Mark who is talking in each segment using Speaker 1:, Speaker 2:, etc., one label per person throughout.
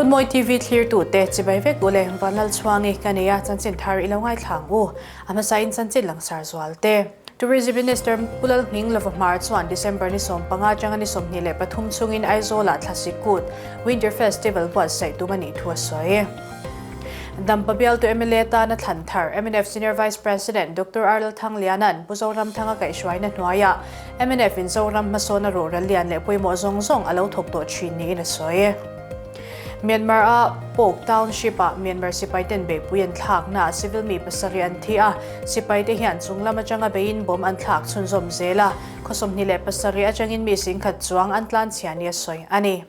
Speaker 1: Runmawi TV thlirtute chibai vek u le Vanlalchhuangi ka nei a, chanchin thar i lo ngaithla ang u. A hmasain chanchin langsar zual te. Tourism Minister Pu Lalhming Lovahmar chuan December ni 15 atanga ni 23 chungin Aizawl-ah Thlasik Kut, Winter Festival, buatsaih tum a nih thu a sawi. Dampa bialtu mla tana thlan thar mnf Senior Vice President Doctor R Lalthangliana'n Pu Zoramthanga kaihhruaina hnuaiah mnf in Zoram hmasawna ruhral lian leh pawimawh zawng zawng a lo thawk tawh thin niin a sawi. Myanmar a Pauk Township ah Myanmar sipai ten beihpui an thlakna ah civil mi pasarih an thi a, sipai te hian chung lam atanga beiin bomb an thlak chhunzawm zel a, khaw 27 atangin mi singkhat chuang an tlanchhia nia sawi a ni.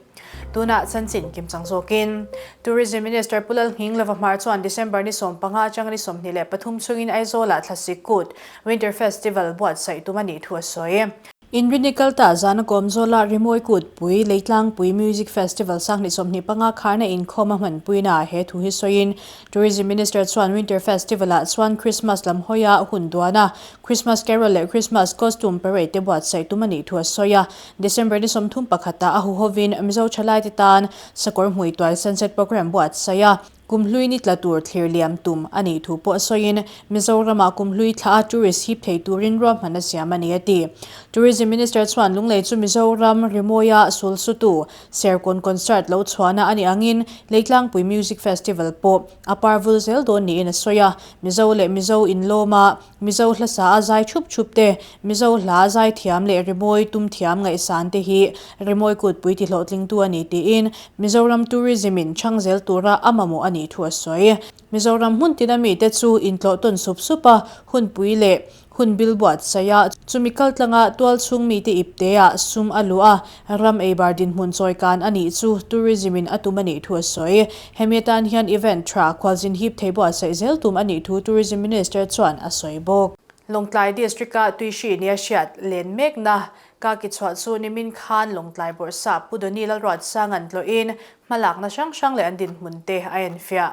Speaker 1: Tunah chanchin kimchang zawkin Tourism Minister Pu Lalnghing Lovahmar chuan December ni 15 atanga ni 23 chungin Aizawl-ah Thlasik Kut, Winter Festival, buatsaih tum a nih thu a sawi. Inrini kalta zana Kawmzawla Rimawi Kutpui, Leitlangpui Music Festival sanghnih 25 kharna inkhawm a hmanpuinaah he thu hi sawiin Tourism Minister chuan Winter Festival-ah chuan Christmas lam hawia hun duan a, Christmas Carol leh Christmas Costume Parade te buatsaih tum a nih thu a sawi a. December ni 31 ah a huhovin Mizo thalaite tan sakawr hmui tuai Sunset Programme buatsaih a, Kum hlui ni tla tur thlir liam tum a nih thu pawh sawiin Mizoramah kum hlui thla a tourist hip thei turin ruahman a siam a ni a ti. Tourism Minister chuan Lunglei chu Mizoram rimawia sul sutu Serkawn concert lo chhuahna a nih angin Leitlangpui Music Festival pawh a par vul zel dawn niin a sawi a. Mizo leh Mizo inlawma Mizo hlasa a zai thup thup te, Mizo hla zai thiam leh rimawi tum thiam ngaihsan te hi rimawi kutpui ti hlawhtlingtu a ni tiin Mizoram Tourism in chhang zel tura a mamawh a nih thu a sawi. Mizoram hmun tina mite chu intlawh tawn sup sup a, hunpui leh hun bil buatsaih a, chumi kaltlanga tualchhung mite ipteah sum a luh a, ram eibar dinhmun chawikan a nih chu Tourism in a tum a nih thu a sawi. Hemi atan hian event tha khualzin hip thei buatsaih zel tum a nih thu Tourism Minister chuan a sawi bawk. Lawngtlai District-a Tuihri nia hriat len mekna ka ki chhuah chu nimin khan Lawngtlai Bawrhsap Pu Doni Lalruatsanga'n tlawhin hmalakna hrang hrang leh an dinhmun te a enfiah.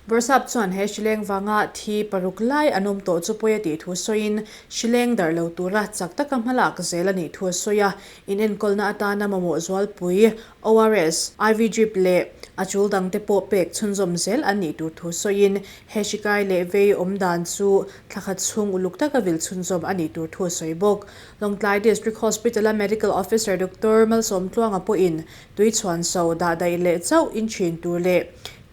Speaker 1: Bawrhsap chuan he hrileng vanga thi paruk lai an awm tawh chu pawi a tih thu sawiin hrileng darh lo tura chak taka hmalak zel a nih thu a sawi a, inenkawlna atana mamawh zualpui ORS, IV drip leh a chul dangte pawh pek chhunzawm zel an nih tur thu sawiin he hri kai leh vei awm dan chu thla khat chhung uluk taka vil chhunzawm a nih tur thu a sawi bawk. Lawngtlai District Hospital-a Medical Officer Doctor Malsawmtluanga pawhin tui chhuan so dah daih leh chauh in thin tur leh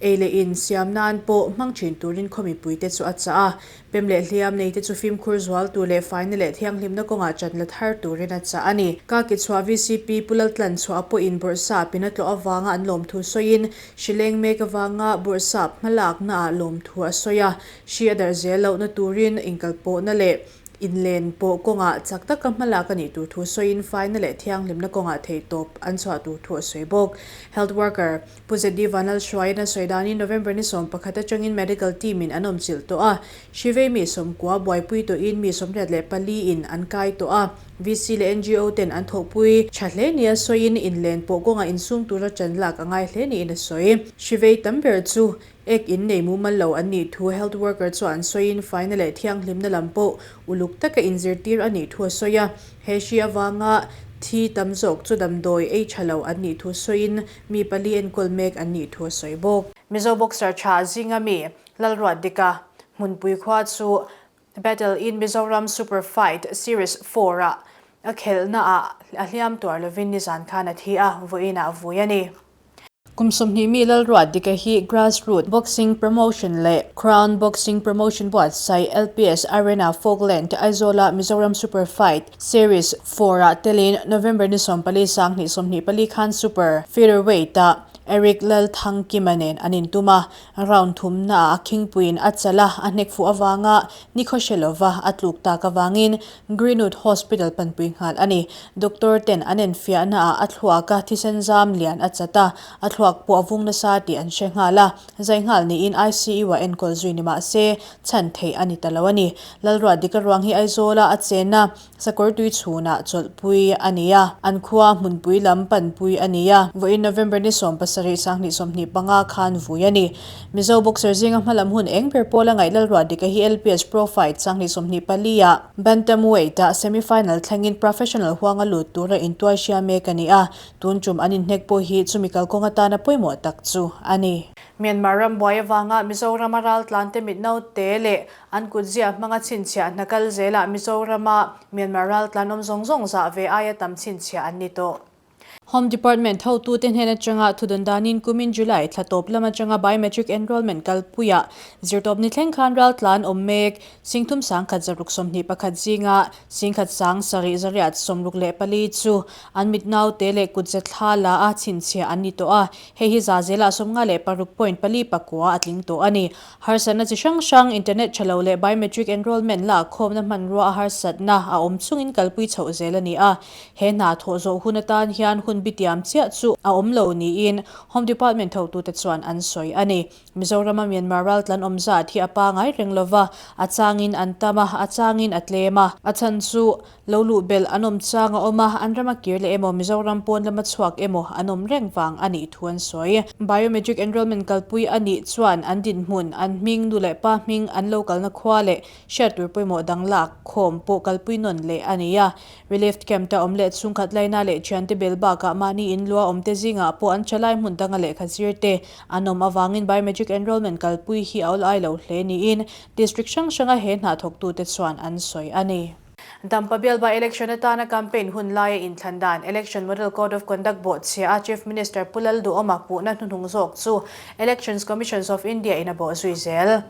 Speaker 1: ei leh in siam nan pawh hmang thin turin khaw mipuite chu a chah a. Pem leh hliam neite chu fimkhur zual tur leh faina leh thianghlimna kawngah chan la thar turin a chah a ni. Ka ki chhuah vcp Pu Laltlan chhuah pawhin Bawrhsap in a tlawh avanga an lawmthu sawiin hrileng mek avanga Bawrhsap hmalaknaah lawmthu a sawi a. Hri a darh zel lohna turin inkalpawhna leh Inlen pawh kawngah chak taka hmalak a nih tur thu sawiin faina leh thianghlimna kawngah theihtawp an chhuah tur thu a sawi bawk. Health worker Pu ZD Vanlalhruaiin a sawi danin November ni 11 atangin medical team in an awmchilh tawh a, hrivei mi sawmkua buaipui tawhin mi 84 in an kai tawh a, VC leh NGO ten an thawhpui tha hle nia sawiin inlen pawh kawngah insum tura ṭan lak a ngai hle niin a sawi. Hrivei tam ber chu Ek in nei mumal lo an nih thu health worker chuan sawiin faina leh thianghlimna lam pawh uluk taka inzirtir a nih thu a sawi a. He hri avanga thi tam zawk chu damdawi ei tha lo an nih thu sawiin mi pali enkawl mek an nih thu a sawi bawk. Mizo boxer tha zinga mi Lalruatdika hmunpui khua chu Battle in Mizoram Super Fight Series 4 ah a khelhna ah a hliam tuar lovin nizan khan a thi a, vawiin ah vui a ni. Kum 20 mi Lalruatdika hi Grassroot Boxing Promotion leh Crown Boxing Promotion buatsaih LPS Arena Falkland Aizawl-a Mizoram Super Fight Series 4-ah telin November ni 14 2024 khan Super Featherweight-ah Eric Lalthangkima nen an intum a, Round thumnaah a khingpuiin a chalh a, a hnek fuh avanga nikhaw hre lova a tluk tak avangin Greenwood Hospital panpui nghal a ni. Doctor ten an enfiahnaah a thluak a thisen zam lian a chat a, a thluak pawh a vung nasa tih an hre nghal a, zai nghal niin ICU-ah enkawl zui ni mah se chhan theih a ni ta lo a ni. Lalruatdika ruang hi Aizawla a chen a, Sakawr tui chhunah chawlhpui a ni a, an khua hmunpui lam panpui a ni a. Vawiin November ni 17. pasarih 2025 khan vui a ni. Mizo boxer zinga hmalam hun eng ber pawla ngaih Lalruatdika hi LPS Pro Fight 2024 ah Bantamweight ah semi-final thlengin professional huanga lut tura intuai hria mek a ni a, tun tum an inhnek pawh hi chumi kalkawng atana pawimawh tak chu a ni. Myanmar ram buai avanga Mizorama raltlante mit naute leh an kutziah hmanga chhinchhiah hna kal zelah Mizorama Myanmar raltlan awm zawng zawng zah ve aia tam chhinchhiah an ni tawh. Home Department hotute hnen atanga thudawn danin kumin July thla tawp lam atanga biometric enrolment kalpuiah zirtawpni thleng khan raltlan awm mek Singthum sangkhat zaruk 21 zinga singkhat sang sarih zariat 64 chu an mit naute leh kutze thla la a chhinchhiah an ni tawh a, hei hi za zelah 56 point pali pakua a tling tawh a ni. Harsatna chi hrang hrang, internet tha lo leh biometric enrolment la khawmna hmanrua a harsatna a awm chungin kalpui chhoh zel a ni a. He hna thawh zawh hun atan hian hun bitiam chiah chu a awm lo niin Home Department thawktute chuan an sawi a ni. Mizorama Myanmar raltlan awm zat hi a pangai reng lova, a changin an tam a, a changin a tlem a. A chhan chu Lo luh belh an awm chang a awm a, an ram a kir leh emaw, Mizoram pawn lama chhuak emaw an awm reng vang a nih thu an sawi. Biometric enrolment kalpui a nih chuan an dinhmun, an hming, nu leh pa hming, an lo kalna khua leh hriat tur pawimawh dang lak khawm pawh kalpui nawn leh a ni a. Relief camp te awm leh chhungkhat laina leh thiante bel bakah mahni in lua awmte zingah pawh an thalai hmun danga lehkha zir te an awm avangin biometric enrolment kalpui hi a awlai lo hle niin district hrang hranga he hna thawktute chuan an sawi a ni. Dampa bial by election atana campaign hun laia inthlan dan Election Model Code of Conduct bawhchhia a Chief Minister Pu Lalduhawma puhna hnuhnung zawk chu Elections Commissions of India in a bawh zui zel.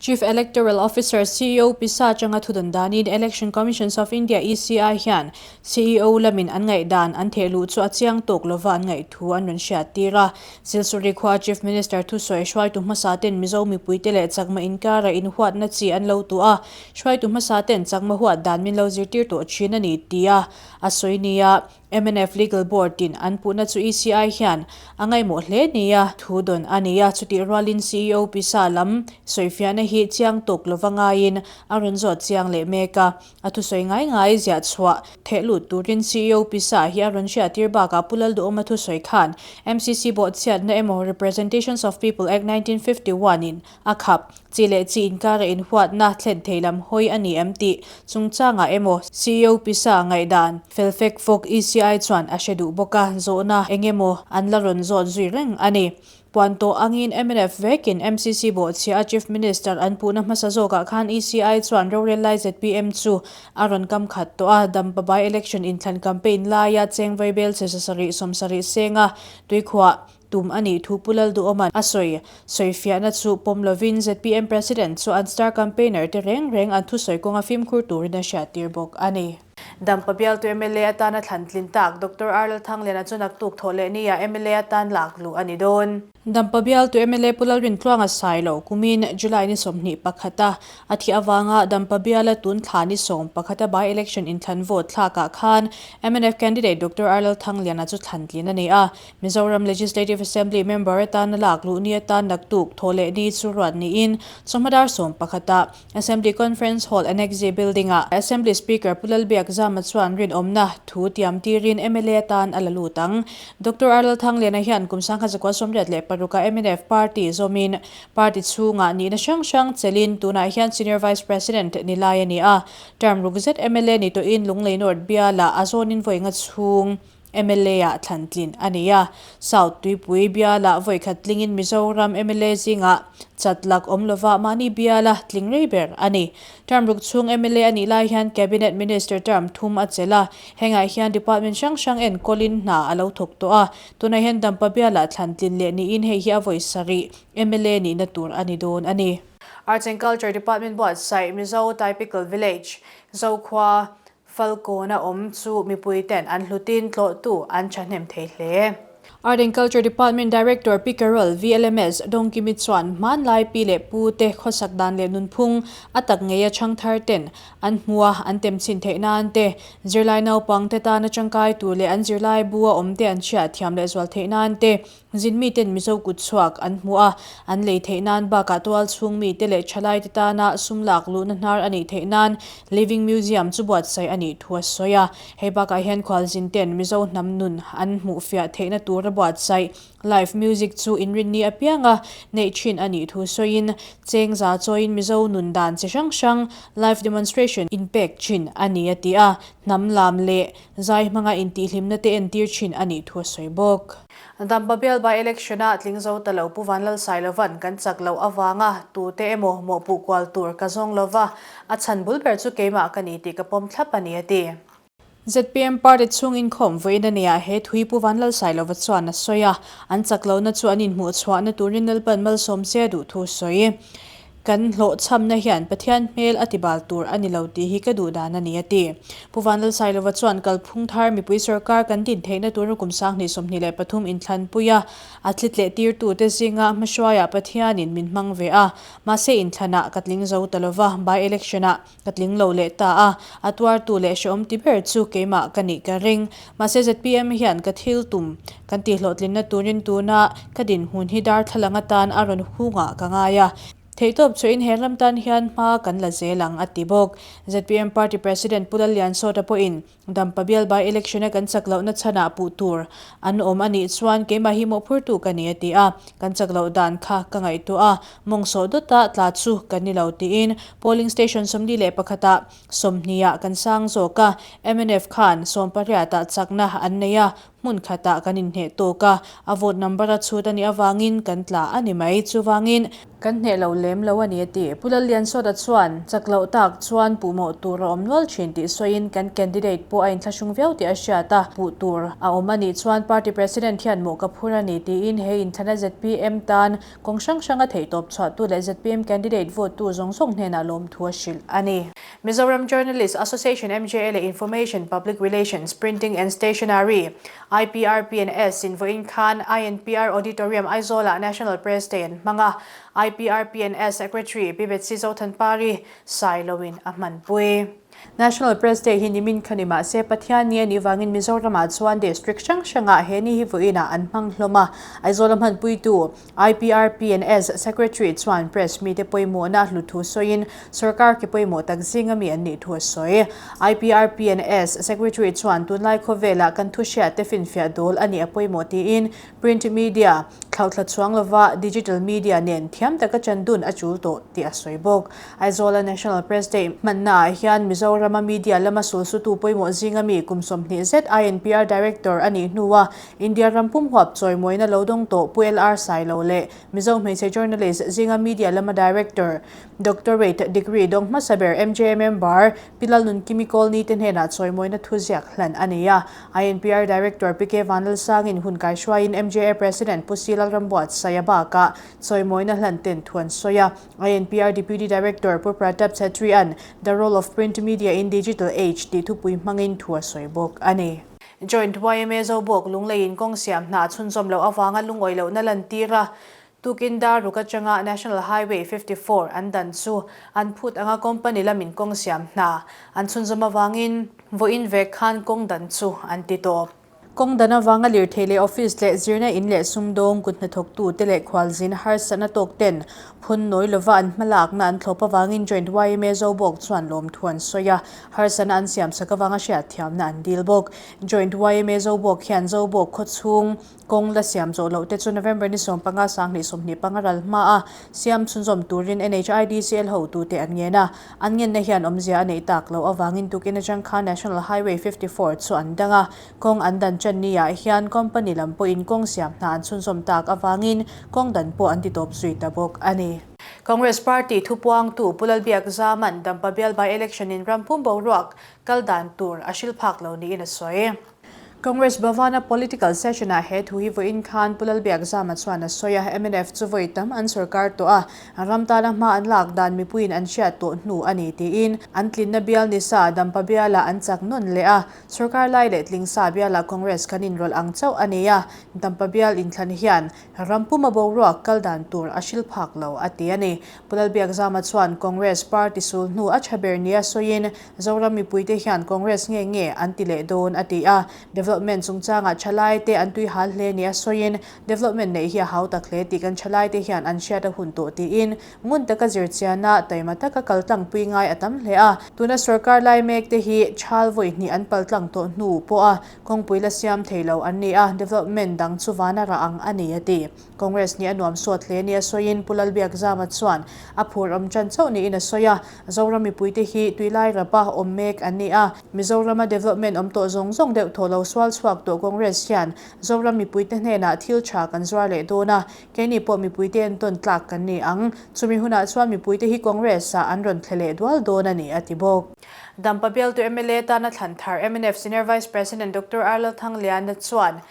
Speaker 1: Chief Electoral Officer, CEO, Pisa atanga thudawn danin Election Commissions of India, ECI, hian CEO lamin an ngaihdan an thehluh chu a chiang tawk lova an ngaih thu an rawn hriat tir a. Silsuri khua Chief Minister thusawi hruaitu hmasa ten Mizo mipuite leh chakma inkara inhuatna chi an lo tuah a, Hruaitu hmasa ten chakma huat dan min lo zirtir tawh thin a ni tia a sawi nia mnf Legal Board in an puhna chu ECI hian a ngaihmawh hle nia thu dawn a nei a, chutih rualin ceo pisa lam sawifiahna hi chiang tawk lova ngaiin a rawn zawt chiang leh mek a, a thusawi ngai ngai ziah chhuah theh lut turin ceo pisa hi a rawn hriattir bakah Pu Lalduhawma thusawi khan MCC bawhchhiatna emaw Representations of People Act 1951 in a khap. Chi leh chi inkara inhuatna thlen thei lam hawi a ni em tih chungchangah emaw ceo pisa ngaihdan fel fek fawk ECI chuan a hre duh bawk a, zawhna eng emaw an la rawn zawt zui reng a ni. Puan tawh angin mnf vekin MCC bawhchhia a Chief Minister an puhna hmasa zawkah khan ECI chuan rorel lai zpm chu a rawn kam khat tawh a, Dampa by election inthlan campaign laia cheng vaibel che zasarih 70 senga tuikhuah Tum a nih thu Pu Lalduhawma'n a sawi. Sawifiahna chu pawm lovin zpm President chu an star campaigner te reng reng an thusawi kawnga fimkhur turin a hriattir bawk a ni. Dampa bialtu mla atana thlan tlin tak Doctor R Lalthangliana chu naktuk thawh leh nia mla atan lak luh a ni dawn. Dampa bialtu mla Pu Lalrintluanga Sailo kumin July ni 21 a a thih avanga Dampa biala tun thla ni 11 a by-election inthlan vote thlakah khan mnf candidate Doctor R Lalthangliana chu thlan tlin a ni a. Mizoram Legislative Assembly member atana lak luh ni atan naktuk thaw leh ni chu ruat niin chawhma dar 11 ah Assembly Conference Hall Annexe Building ah Assembly Speaker Pu Lalbiak Zama chuan rinawmna thu tiam tirin mla atan a la lut ang. Doctor R Lalthangliana hian kum 1986 ah mnf party zawmin party chhungah nihna hrang hrang chelin tunah hian Senior Vice President ni lai a ni a. Term ruk zet mla ni tawhin Lunglei North bialah a zawnin vawi nga chhung mla ah thlan tlin a ni a, South Tuipui bialah vawi khat tlingin Mizoram mla zingah chat lak awm lova mahni biala tling rei ber a ni. Term ruk chhung mla a nih lai hian Cabinet Minister term thum a chelh a, hengah hian department hrang hrang enkawlin hna a lo thawk tawh a, tunah hian Dampa bialah thlan tlin leh niin hei hi a vawi sarih mla nihna tur a ni dawn a ni. Arts and Culture Department buatsaih Mizo Typical Village, Zokhua, Falkawn a awm chu mipui ten an hlutin tlawhtu an thahnem thei hle. Art and Culture Department Director Pi Carol, VLMS, Dawngkimi chuan hmanlai pi leh pu te khawsak dan leh nunphung a tak ngei a chhang thar ten an hmu a, an tem chhin theih nan te, zirlai naupang te tana tangkai tur leh an zirlai bu a awm te an chhiah thiam leh zual theih nan te Zin miten Mizo kut chhuak an hmu a, an lei theih nan bakah tual chhung mite leh thalaite tana sum lak luhna hnar a nih theih nan Living Museum chu buatsaih a nih thu a sawi a. Hei bakah hian khualzin ten Mizo hnam nun an hmuhfiah theihna tura buatsaih. Live music chu inrinni apianga neih thin a nih thu sawiin, cheng za chawiin Mizo nun dan chi hrang hrang live demonstration inpek thin a ni a ti a, hnam lam leh zai hmanga intihhlimna te entir thin a nih thu a sawi bawk. Dampa bial by election-a tling zo ta lo Pu Vanlalsailova'n kan chak loh avanga tute emaw mawhpuh kual tur ka zawng lova, a chhan bul ber chu keimah ka ni tih ka pawm thlap a ni a ti. Zpm party chhung inkhawm vawiin a nia he thui Pu Vanlalsailova chuan a sawi a, an chak lohna chu an inhmuh chhuahna turin Lalpan malsawm se a duh thu sawi. Kan hlawhchhamna hian Pathian hmel a tibal tur a ni lo tih hi ka duh dan a ni a ti. Pu Vanlalsailova chuan kalphung thar mipui sorkar kan din theihna turin kum 2023 inthlanpui a, a thlitleh tirtute zinga hmahruaiah Pathianin min hmang ve a, mahse inthlanah ka tling zo ta lova, by-election-ah Ka tling lo leh ta a, a tuartu leh hrehawm ti ber chu keimah ka nih ka ring. Mahse zpm hian ka thil tum kan tihhlawhtlinna turin tuna ka dinhmun hi darthlalang atan a rawn hungah ka ngai a. Theihtawp chhuahin he ram tan hian hma kan la zel ang a ti bawk. Zpm party president Pu Lalliansawta pawhin Dampa bial by election a kan chak lohna chhanah puh tur an awm a nih chuan keimah hi mawhphurtu ka ni a ti a, kan chak loh dan kha ka ngaihtuah a, mawng sawh dawta tla chu kan ni lo tiin polling station 41 ah 20 ah kan sang zawk a, mnf khan 18 ah chakna an nei a, hmun khatah kan inhneh tawk a, a vote number a chhut a nih avangin kan tla a ni mai. Chuvangin. Kan hneh lo lem lo a ni a ti. Pu Lalliansawta chuan, Chak loh tak chuan puh mawh tur a awm nual thin tih sawiin kan candidate pawh a inthlahrung viau tih a hriat a, puh tur a awm a nih chuan party president hian mawh ka phur a ni tiin he inthlana zpm tan kawng hrang hranga theihtawp chhuahtu leh zpm candidate vote tu zawng zawng hnenah lawmthu a hrilh a ni. Mizoram Journalist Association, MJA, leh Information, Public Relations, Printing and Stationery, IPRP and S, in vawiin khan INPR Auditorium Aizawlah National Press Day an hmang a, IPRP and S Secretary Pi Betsy Zothanpari Sailoin a hmanpui. National Press Day hi nimin kha ni mah se Pathian ni a nih vangin Mizoramah chuan district hrang hrangah he ni hi vawiinah an hmang hlawm a, Aizawla hmanpuitu IPRPNS Secretary chuan Press mite pawimawhna hlu thu sawiin sorkar ke pawimawh tak zinga mi an nih thu a sawi. IPRPNS Secretary chuan tunlai khawvelah kan thu hriat te finfiah dawl a nih a pawimawh tiin print media thlauhthla chuang lova digital media nen thiam taka chandun a chul tawh tih a sawi bawk. Aizawla National Press Day hmannaah hian Mizorama media lama sulsutu pawimawh zinga mi kum 20 zet INPR Director a nih hnua India ram pum huap chawimawina lo dawng tawh Pu LR Sailo leh Mizo hmeichhe journalist zinga media lama director, doctorate degree dawng hmasa ber MJA member Pi Lalnunkimi Kawlni te hnenah chawimawina thuziak hlan a nei a. INPR Director Pi K Vanlalsangin hun kaihruaiin MJA President Pu C Lalrambuatsaia bakah chawimawina hlan ten thu an sawi a. INPR Deputy Director Pu Pratap Chhetri-a'n The Role of Print Media in Digital Age tih thupui hmangin thu a sawi bawk a ni. Joint yma Zobawk Lungleiin kawng siam hna chhunzawm loh avanga lungawi lohna lantir a, tukin dar ruk atanga National Highway 54 an dan chu an phut anga company lamin kawng siam hna an chhunzawm avangin vawiin vek khan kawng dan chu an ti tawp. Kawng dan avanga lirthei leh office leh zirna in leh sumdawng kut hnathawktute leh khualzin harsatna tawk ten phun nawi lova an hmalakna an thlawp avangin Joint yma Zobawk chuan lawmthu an sawi a. Harsatna an siam sak avanga hriatthiamna an dil bawk. Joint yma Zobawk hian Zobawk khawchhung kawng la siam zawh loh te chu November ni 15 2025 ral hma a siam chhunzawm turin NHIDCL hotute an ngen a. An ngenna hian awmzia a neih tak loh avangin tukin atang khan National Highway 54 chu an dang a. Kawng an dan tan niah hian company lam pawhin kawng siam hna an chhunzawm tak avangin kawng dan pawh an ti tawp zui ta bawk a ni. Congress Party thupuangtu Pu Lalbiak Zaman Dampa bial by election in ram pum boruak kal dan tur a hril phak lo niin a sawi. Congress Bhavana political session ah he thu hi vawiin khan Pu Lalbiak Zama chuan a sawi a, mnf chu vawi tam an sorkar tawh a, ram tana hma an lak dan mipuiin an hriat tawh hnu a ni tiin an tlinna bial nisa Dampa bialah an chak nawn leh a, sorkar lai leh tlingsa bialah Congress kan inrawlh ang chauh a ni a, Dampa bial inthlan hian Ram puma boruak kal dan tur a hril phak lo, a ti a ni. Pu Lalbiakzama chuan Congress party sul hnu a tha ber nia sawiin Zoram mipuite hian Congress nge nge an ti leh dawn, a ti a. Development. Development chungchangah thalaite an tui hal hle nia sawiin, Development neih hi a hau tak hle tih kan thalaite hian an hriat a hun tawh tiin ngun taka zirchiana taima taka kal tlangpui ngai a tam hle a. Tuna sorkar lai mek te hi thal vawi hnih an pal tlang tawh hnu pawha kawngpui la siam thei lo an ni a, development dang chu vana rah ang a ni a ti. Congress nih a nuam sawt hle nia sawiin Pu Lalbiakzama chuan a phur awm ṭan chauh niin a sawi a, Zoram mipuite hi tuilai rapa awm mek an ni a, Mizorama development awm tawh zawng zawng deuh thaw lo sual chhuak tawh Congress hian Zoram mipuite hnenah thil tha kan zuar leh dawn a, keini pawh mipuite entawn tlak kan ni ang. Chumi hunah chuan mipuite hi Congress-ah an rawn thle leh dual dawn a ni, a ti bawk. Dampa bialtu mla tana thlan thar mnf Senior Vice President Doctor R Lalthangliana chuan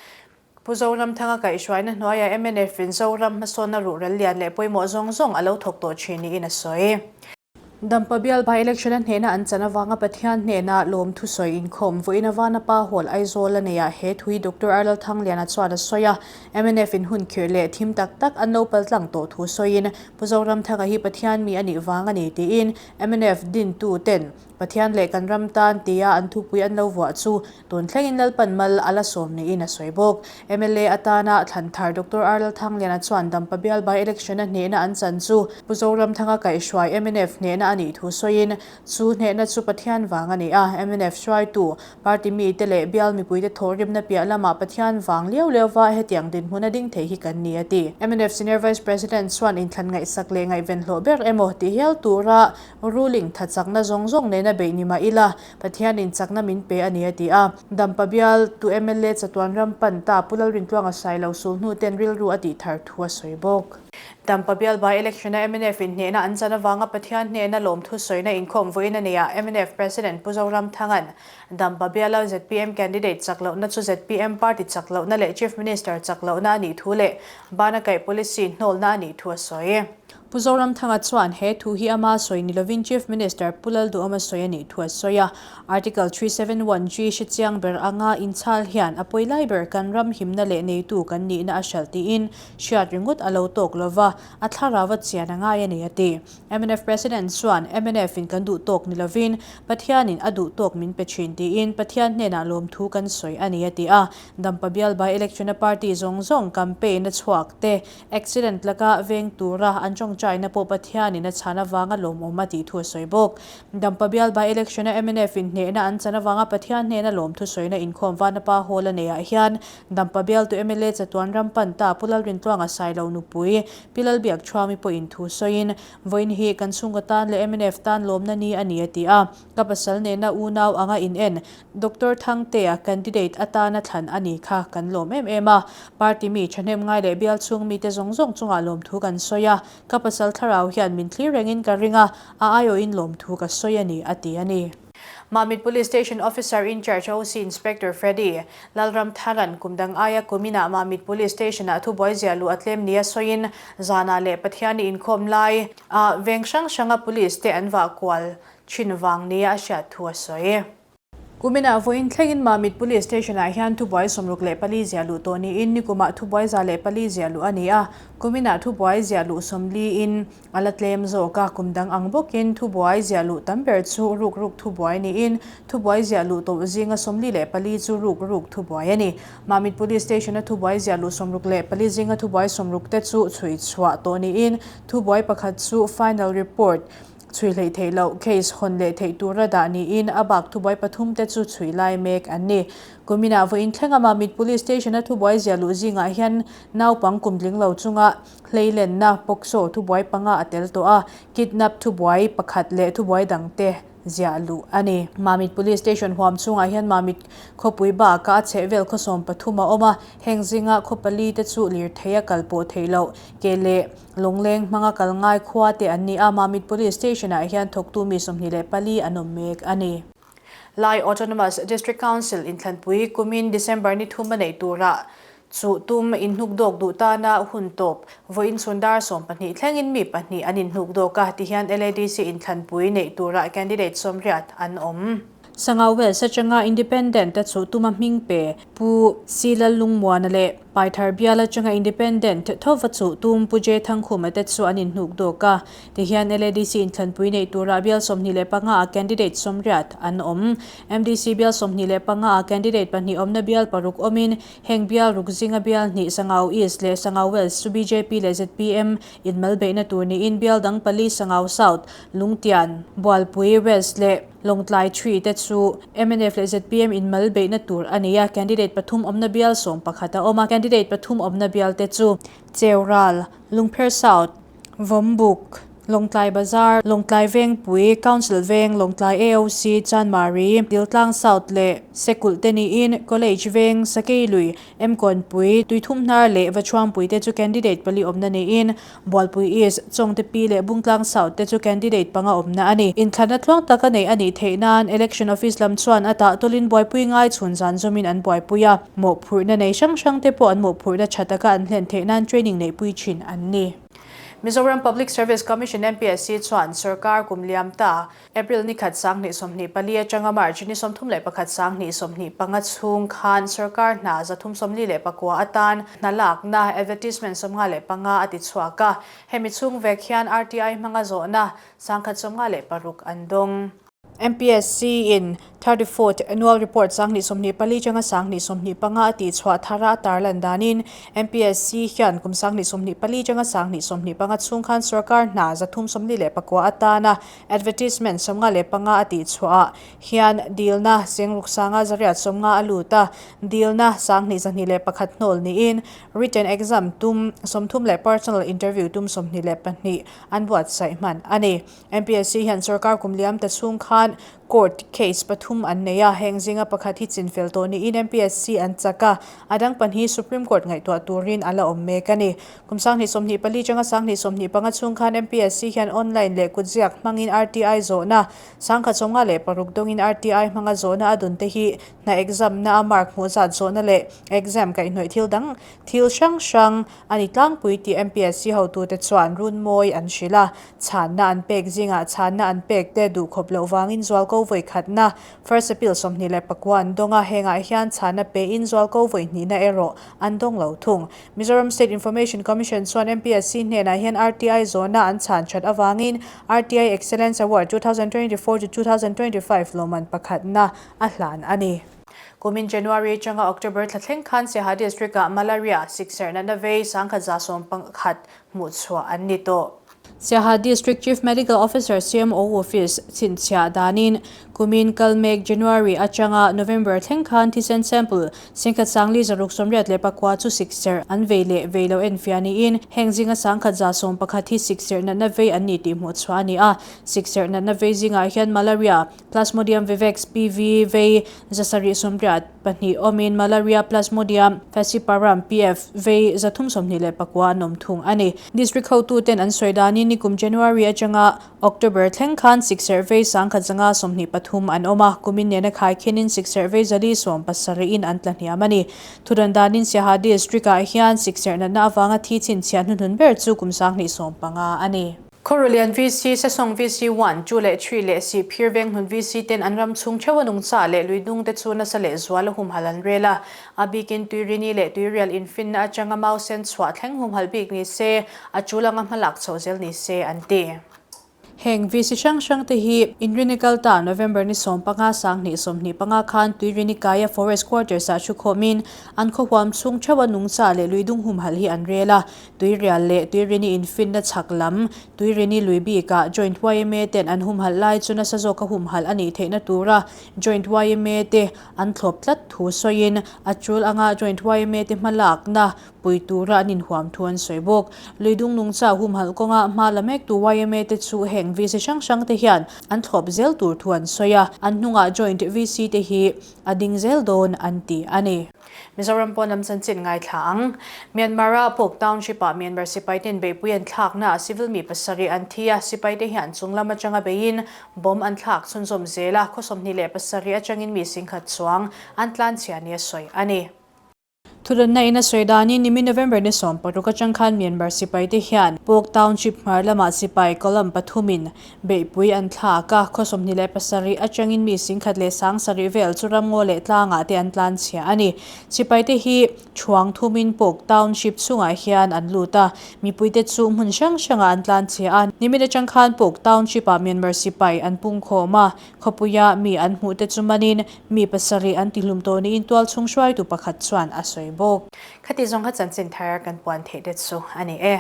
Speaker 1: Pu Zoramthanga kaihhruaina hnuaiah mnf-in Zoram hmasawnna ruhrel lian leh pawimawh zawng zawng a lo thawk tawh thin niin a sawi. Dampa bial by election a hnehna an chan avanga Pathian hnena lawm thusawi inkhawm vawiin a Vanapa Hall Aizawl a neiah he thui Doctor R Lalthangliana chuan a sawi a. Mnf in hun khirh leh thim tak tak an lo paltlang tawh thu sawiin Pu Zoramthanga hi Pathian mi a nih vang a ni tiin mnf dintu ten Pathian leh kan ram tan tia an thupui an lo vuah chu tun thlengin Lalpan mal a la sawm niin a sawi bawk. Mla atana thlan thar Doctor R Lalthangliana chuan Dampa bial by election a hnehna an chan chu Pu Zoramthanga kaihhruai mnf hnehna a nih thu sawiin chu hnehna chu Pathian vang a ni a, mnf hruaitu party mite leh bial mipuite thawhrimna piah lamah Pathian vang liau liau va hetiang dinhmun a ding thei hi kan ni a ti. Mnf Senior Vice President chuan inthlan ngaihsak leh ngaihven hlawh ber emaw ti hial tura Ruling tha chakna zawng zawng nena beih ni mah ila, Pathianin chakna min pe a ni a ti a. Dampa bial tu mla chatuan ram pan ta Pu Lalrintluanga Sailo sul hnu ten rilru a tih thar thu a sawi bawk. Dampa bial by election a mnf in hnehna an chan avanga Pathian hnehna lawmthu sawina inkhawm vawiin a nei a, mnf President Pu Zoramthanga'n Dampa biala zpm candidate chak lohna chu zpm party chak lohna leh Chief Minister chak lohna a nih thu leh bana kaih policy hnawlna a nih thu a sawi. Pu Zoramthanga chuan he thu hi ama sawi ni lovin Chief Minister Pu Lalduhawma sawi a nih thu a sawi a. Article 371G hre chiang ber anga inchhal hian a pawi lai ber kan ram himna leh neitu kan nihna a hralh tiin hriat ringawt a lo tawk lova, a thlarau a chian a ngai a ni a ti. Mnf President chuan mnf in kan duh tawk ni lovin Pathianin a duh tawk min pe thin tiin Pathian hnenah lawmthu kan sawi a ni a ti a. Dampa bial by election a party zawng zawng campaign a chhuak te Accident laka veng tura an tawngtaina pawh Pathianin a chhan avanga lawmawm a tih thu a sawi bawk. Dampa bial by election a mnf in hnehna an chan avanga Pathian hnena lawmthu sawina inkhawm Vanapa Hall a neiah hian Dampa bialtu mla chatuan ram pan ta Pu Lalrintluanga Sailo nupui Pi Lalbiakchhuami pawhin thu sawiin vawiin hi kan chhungkaw tan leh mnf tan lawmna ni a ni a ti a. Ka pasal nena unau anga in en Doctor Thangtea candidate atana thlan a ni kha kan lawm em em a. Party mi thahnem ngai leh bial chhung mite zawng zawng chungah lawmthu kan sawi a. Ka pasal thlarau hian min thlir rengin ka ring a, a aiawhin lawmthu ka sawi a ni, a ti a ni. Mamit Police Station Officer in Charge OC Inspector Freddy Lalramtharan kum dang aia kuminah Mamit Police Station-ah thubuai ziah luh a tlem nia sawiin zanah leh Pathiani inkhawm lai ah veng hrang hranga Police te an vah kual thin vang nia a hriat thu a sawi. Kuminah vawiin thlengin Mamit Police Station-ah hian thubuai 64 ziah luh tawh niin nikumah thubuai 104 ziah luh a ni a, kuminah thubuai ziah luh 40 in a la tlem zawk a, kum dang ang bawkin thubuai ziah luh tam ber chu ruk ruk thubuai niin thubuai ziah luh tawh zinga 44 chu ruk ruk thubuai a ni. Mamit Police Station-a thubuai ziah luh 64 zinga thubuai 60 te chu chhui chhuah tawh niin thubuai pakhat chu final report Chhui hleih theih loh case hawn leh theih tura dah niin a bak thubuai pathum te chu chhui lai mek an ni. Kuminah vawiin thleng ama Mit Police Station a thubuai zia luh zingah hian naupang kum tling lo chunga hleilenna POCSO thubuai panga a tel tawh a, kidnap thubuai pakhat leh thubuai dang te ziah luh a ni. Mamit Police Station huam chhungah hian Mamit khawpui bakah a chhehvel khawsawm pathum a awm a, heng zinga khaw pali te chu lirthei a kal pawh theih loh ke leh Lawngleng hmanga kal ngai khua te an ni a, Mamit Police Station ah hian thawktu mi 24 an awm mek a ni. Lai Autonomous District Council inthlanpui kumin December ni thum a neih turah chuh tum inhnukdawk duh tana hun tawp vawiin chhun dar 12 thlengin mi pahnih an inhnukdawk a, tihian LADC inthlanpui neih turah candidate 80 an awm. Sangau West atanga Independent a chuh tuma hming pe Pu Silal Lungmuana leh. Paithar bial atanga Independent thova chuh tum Pu J Thangkhuma te chu an inhnuk dawk a. Tihian LADC inthlanpui neih turah bial 25 ah candidate 80 an awm. MDC bial 25 ah candidate pahnih awmna bial paruk awmin heng bial ruk zinga bial hnih Sangau East leh Sangau West chu bjp leh zpm inmal beihna tur niin bial dang pali Sangau South, Lungtian, Bualpui West leh Lawngtlai Tree te chu mnf leh zpm inmal beihna tur a nei a, candidate pathum awmna bial 11 a awm a, candidate pathum awmna bial te chu Cheural, Lungpher South, Vawmbuk, Lawngtlai Bazar, Lawngtlai Vengpui, Council Veng, Lawngtlai AOC, Chanmari, Diltlang South leh Sekulh te niin College Veng, Sakeilui, Mkawnpui, Tuithumhnar leh Vachuangpui te chu candidate pali awmna niin Bualpui East, Chawngte Pi leh Bungtlang South te chu candidate panga awmna a ni. Inthlanna tluang tak a neih a nih theih nan Election Office lam chuan a tah tawlin buaipui ngai chhun zan zawmin an buaipui a, mawhphurhna nei hrang hrang te pawh an mawhphurhna tha taka an hlen theih nan training neihpui thin an ni. Mizoram Public Service Commission, MPSC, chuan sorkar kum liam ta April ni khat 2024 atanga March ni 31 2025 chhung khan sorkar hna 349 atan hna lakna advertisement 55 a ti chhuak a, hemi chhung vek hian RTI hmanga zawhna 156 an dawng. MPSC in 34th Annual Report 2024 atanga 2025 a tih chhuah thara a tarlan danin MPSC hian kum 2024 atanga 2025 chhung khan sorkar hna 349 atana Advertisement 55 a tih chhuah ah hian dilna Sengruk sanga 850 a lut a, dilna 2221 hnawl niin written exam tum 30 leh personal interview tum 22 an buatsaih hman a ni. MPSC hian sorkar kum liam ta chhung khan court case pathum an nei a, heng zinga pakhat hi chinfel tawh niin MPSC an chak a, a dang pahnih Supreme Court ngaihtuah turin a la awm mek a ni. Kum 2024 atanga 2025 chhung khan MPSC hian online leh kutziak hmangin RTI zawhna 1056 dawngin RTI hmanga zawhna a dun te hi hna exam na a mark hmuh zat zawhna leh exam kaihhnawih thil dang thil hrang hrang a ni tlangpui tih MPSC hotute chuan runmawi an hrilh a. Chhanna an pek zingah chhanna an pek te duhkhawp loh vangin zualko vawi khatna First Appeal 29 an dawng a, hengah hian chhanna pein zualko vawi hnihna erawh an dawng lo thung. Mizoram State Information Commission chuan MPSC hnenah hian RTI zawhna an chhan that avangin RTI Excellence Award 2024 to 2025 lawmman pakhatna a hlan a ni. Kumin January atanga October thla thleng khan Siaha District-ah Malaria, sikserh natna vei 1111 hmuhchhuah an ni tawh. Siaha District Chief Medical Officer, CMO, Office chhinchhiah danin kumin kal mek January atanga November thleng khan thisen sample 1689 chu sikserh an vei leh vei lo enfiah niin heng zinga 1111 hi sikserh natna vei an ni tih hmuhchhuah a ni a. Sikserh natna vei zingah hian Malaria, Plasmodium vivax, PV, vei 782 awmin Malaria Plasmodium falciparum, PF, vei 329 an awm thung a ni. District hotuten an sawi danin nikum January atanga October thleng khan sikserh vei 1123 an awm a, kumin nena khaikhinin sikserh vei 470 in an tla hniam a ni. Thudawn danin Siaha District-ah hian sikserh natna avanga thi chhinchhiah hnuhnun ber chu kum 2015 a ni. Khawrulian VC, Sesawng VC one, two leh three leh Sihphir Venghnun VC ten an ram chhung theuh a nungcha leh lui dung te chu nasa leh zual a humhalh an rel a. A bikin Tuirini leh Tuirial infinna atanga mau sen chhuah thleng humhalh bik ni se, a tul anga hmalak chhoh zel ni se an ti. Heng VC hrang hrang te hi Inrini kalta November ni 15 2025 khan Tuirini kaia Forest Quarters ah thu khawmin an khaw huam chhung theuh a nungcha leh lui dung humhalh hi an rel a. Tuirial leh Tuirini infinna chhak lam, Tuirini lui bikah Joint yma ten an humhalh lai chu nasa zawka humhalh a nih theihna tura Joint yma te an thlawp tlat thu sawiin a tul anga Joint yma te hmalakna pui tura an inhuam thu an sawi bawk. Lui dung nungcha humhalh kawnga hma la mektu yma te chu heng VC hrang hrang te hian an thlawp zel tur thu an sawi a, an hnungah Joint VC te hi a ding zel dawn an ti a ni. Mizoram pawn lam chanchin ngaithla ang. Myanmar-a Pawk Township-ah Myanmar sipaiten beihpui an thlaknaah civil mi pasarih an thi a, sipaite hian chung lam atanga beiin bomb an thlak chhunzawm zel a, khaw 27 atangin mi singkhat chuang an tlanchhia nia sawi a ni. Thudanna in a sawi danin nimin November ni 16 atang khan Myanmar sipaite hian Pawk Township hmar lamah sipai column pathumin beihpui an thlak a, khaw 27 atangin mi 10,700 vel chu ramngaw leh tlangah te an tlan chhia a ni. Sipaite hi Thuang thumin Pawk Township chungah hian an lut a, mipuite chu hmun hrang hrangah an tlan chhia a. Nimin atang khan Pawk Township-ah Myanmar sipai an pungkhawm a, khawpuia mi an hmuh te chu manin mi pasarih an tihlum tawh niin tualchhung hruaitu pakhat chuan a sawi bawk. Khati zawng kha chanchin thar kan puan theih te chu a ni e.